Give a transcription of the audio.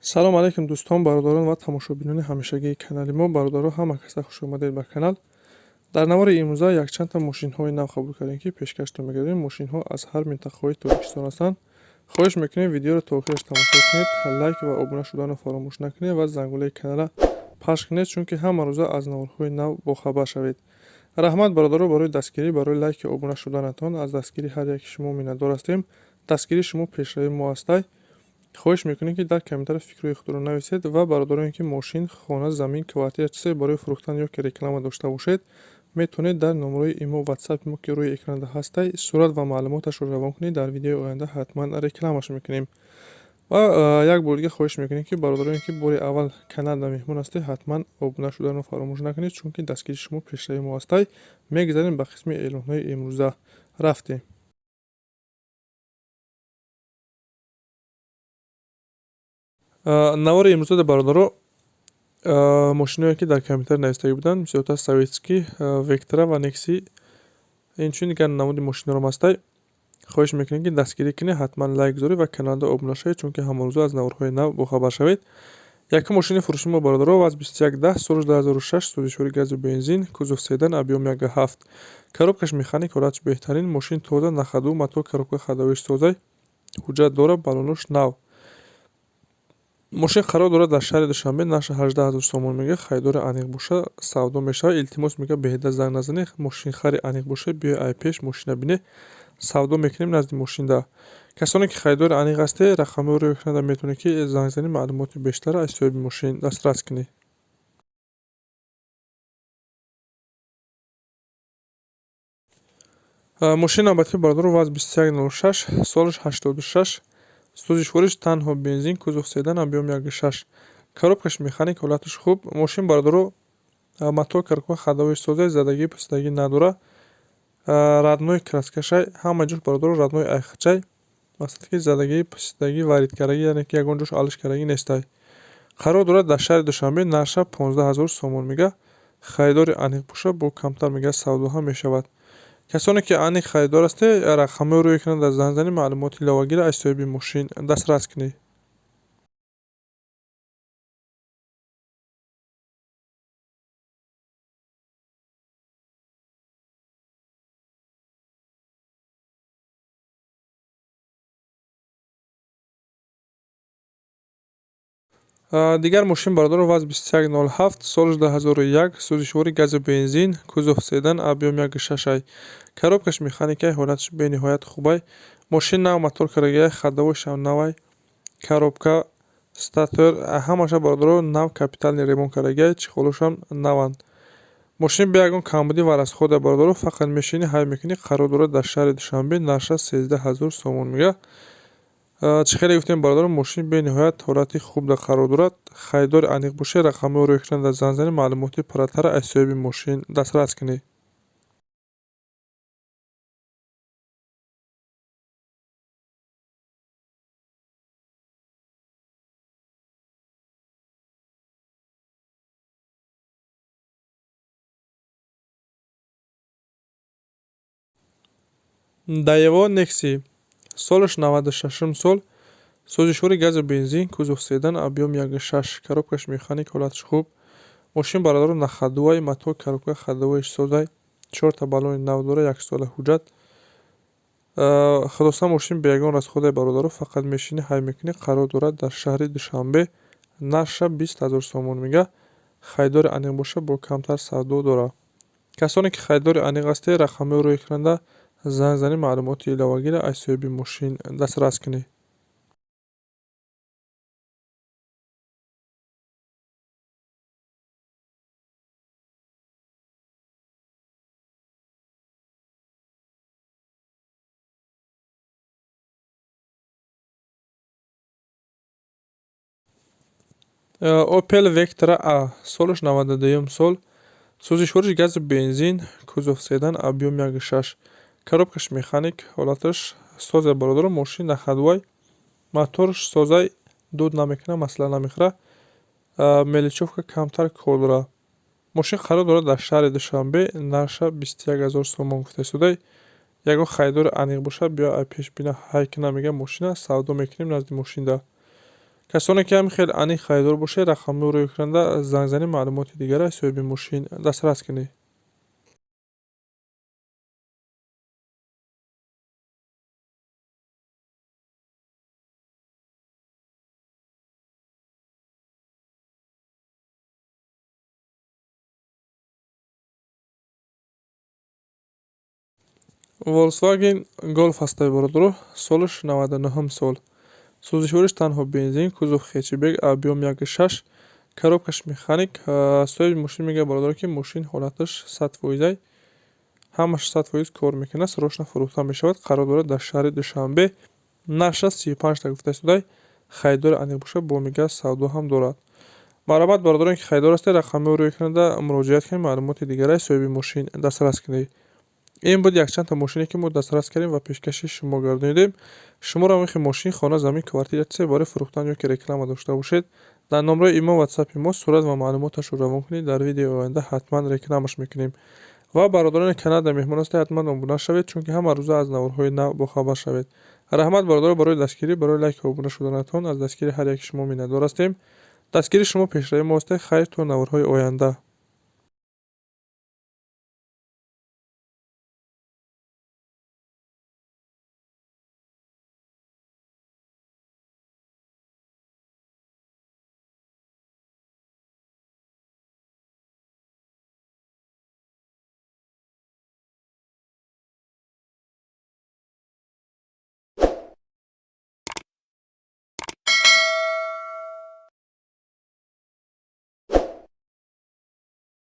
Салом алейкум, дӯстон, бародарон ва тамошобинони ҳамешагии канали мо. Бародаро, ҳама каса хуш омадед ба канал. Дар навори имрӯза якчандта мошинҳои нав қабул кардем, ки пешкаштон мегардем. Мошинҳо аз ҳар минтақаҳои Тоҷикистон ҳастанд. Хоҳиш мекунем, видеоро то охираш тамошо кунед, лайк ва обуна шуданро фаромӯш накунед ва зангулаи каналра пахш кунед, чунки ҳама рӯза аз наворҳои нав бохабар шавед. Раҳмат, бародаро, барои дастгирӣ, барои лайки обуна шуданатон. Аз дастгирии ҳар яки шумо миннатдор ҳастем. Дастгирии шумо пешравии мо ҳастай. Хоҳиш мекунем, ки дар комментария фикрҳои худро нависед ва бародароне, ки мошин, хона, замин, квартира, чизе барои фурӯхтан ё ки реклама дошта бошед, метавонед дар номерои имо, ватсапи мо, ки рӯи экранда ҳастай, сурат ва маълумоташро равон кунед. Дар видеои оянда ҳатман рекламаш мекунем. Ва як бор дига хоҳиш мекунем, ки бародароне, ки бори аввал каналда меҳмон ҳастед, ҳатман обуна шуданро фаромӯш накунед, чунки дастгирии шумо пешравии мо ҳастай. Мегузарем ба қисми эълонҳои имрӯза. Рафтем. Навори имрӯза, бародаро, мошиное, ки дар компютер навистагӣ буданд, бисёртар советский, Вектра ва Некси, инчунин дигар намуди мошинҳоро ҳастай. Хоҳиш мекунем, ки дастгирӣ кунед, ҳатман лайк гузоред ва каналда обуна шавед, чунки ҳамарӯза аз наворҳои нав бохабар шавед. Якум мошини фурӯши мо, бародаро, ВАЗ 2110, соли 2006, сӯзишвори газу бензин, кузов седан, объём 1,7, коробкаш механик, ҳолатш беҳтарин, мошин тоза, на ходу, мотор, коробка, ходовойш созай, ҳуҷҷат дорад, баллонош нав. Мошин қарор дорад дар шаҳри Душанбе, нархи 18 000 сомон мега. Харидори аниқ боша, савдо мешавад. Илтимос, мега, беҳуда занг назанед. Мошинхари аниқ боша, биёй ай пеш мошина бине, савдо мекунем назди мошинда. Касоне, ки харидори аниқ ҳастед, рақамҳои рӯи экранда метавонед, ки занг занед, маълумоти бештарро аз соҳиби мошин дастрас кунед. Мошини навбатӣ, бародаро, ВАЗ 2106, солаш 86, сӯзишвориш танҳо бензин, кузов седан, объём 1,6, коробкаш механик, ҳолаташ хуб. Мошин, бародаро, мотор, коробка, ходовой созай, задагӣ, пусидагӣ надорад, родной краскашай, ҳама ҷош, бародаро, родной айхачай. Масалан, ки задагӣ, пусидагӣ, варид кардагӣ, яъне ки ягон ҷош алиш кардагӣ нестай. Қарор дорад дар шаҳри Душанбе, нарха 15 000 сомон мега. Харидори аниқ боша, бо камтар, мега, савдо ҳам мешавад. Касоне, ки аниқ харидор ҳастед, рақамҳои рӯи экранда занг занед, маълумоти иловагиро аз соҳиби мошин дастрас кунед. Дигар мошин, бародаро, ВАЗ 2107, соли 2001, сӯзишвори газу бензин, кузов седан, объём 1,6, коробкаш механикай, ҳолаташ бениҳоят хубай. Мошин нав мотор кардагиай, ходовойшам навай, коробка, статор, ҳамаша, бародаро, нав капитальный ремонт кардагиай, чехолошам наванд. Мошин бе ягон камбудӣ ва расхода, бародаро, фақат мешинӣ, ҳай мекунӣ. Қарор дорад дар шаҳри Душанбе, нарха 13 000 сомон мега. Чӣ хеле гуфтем, бародаро, мошин бениҳоят ҳолати хубда қарор дорад. Харидори аниқ бошед, рақамҳои рӯи экранда занг занед, маълумоти пурратарро аз соҳиби мошин дастрас кунед. Даево Некси, солаш 96-ум сол, сӯзишвори газу бензин, кузов седан, объём 1,6, коробкаш механик, ҳолаташ хуб. Мошин, бародаро, на ходувай, мотор, коробка, ходовойш созай, чорта баллони нав дорад, яксола ҳуҷҷат. Хулоса, мошин бе ягон расходе, бародаро, фақат мешинӣ, ҳай мекунӣ. Қарор дорад дар шаҳри Душанбе, нархша 20 000 сомон мега. Харидори аниқ боша, бо камтар савдо дорад. Касоне, ки харидори аниқ ҳастед, рақамҳои рӯи экранда занг занед, маълумоти иловагиро аз соҳиби мошин дастрас кунед. Опел Вектра А, солаш 92-юм сол, сӯзишвориш газу бензин, кузов седан, объём 1,6, коробкаш механик, ҳолаташ созай, бародаро, мошин на ходувай, моторш созай, дуд намекунад, масъала намехӯрад, мелочёвка камтар кор дорад. Мошин қарор дорад дар шаҳри Душанбе, нархша 21 000 сомон гуфта истодай. Ягон харидори аниқ бошад, биё ай пеш бина, ҳай кина, мега, мошина савдо мекунем назди мошинда. Касоне ки ҳамин хел аниқ харидор бошед, рақамҳои рӯи экранда занг занед, маълумоти дигар аз соҳиби мошин дастрас кунед. Volkswagen Golf ҳастай, бародаро, солаш 99 сол. Сӯзишвориш танҳо бензин, кузов хэтчбек, объём 1,6, коробкаш механик. Соҳиби мошин мегӯяд, бародаро, ки мошин ҳолаташ 100%-ай, ҳамаш 100% кор мекунад, срочно фурӯхта мешавад. Қарор дорад дар шаҳри Душанбе. Нархаш 35 та гуфта истодай. Харидори аниқ бошад, бо мега савдо ҳам дорад. Марҳамат, бародарон, ки харидор ҳастед, рақамҳои рӯи экранда муроҷиат кунед, маълумоти дигараи соҳиби мошин дастрас кунед. Ин буд якчандта мошине, ки мо дастрас кардем ва пешкаши шумо гардонидем. Шуморо ҳам хел мошин, хона, замин, квартира, чизе барои фурӯхтан ё ки реклама дошта бошед, дар номраи имо, ватсапи мо сурат ва маълумоташро равон кунед, дар видеои оянда ҳатман рекламаш мекунем. Ва бародарони канал дар меҳмон ҳастед, ҳатман обуна шавед, чунки ҳама рӯза аз наворҳои нав бохабар шавед. Раҳмат, бародаро, барои дастгирӣ, барои лайку обуна шуданатон. Аз дастгири ҳар яки шумо миннатдор ҳастем. Дастгири шумо пешравии мо ҳастед. Хайр, то наворҳои оянда.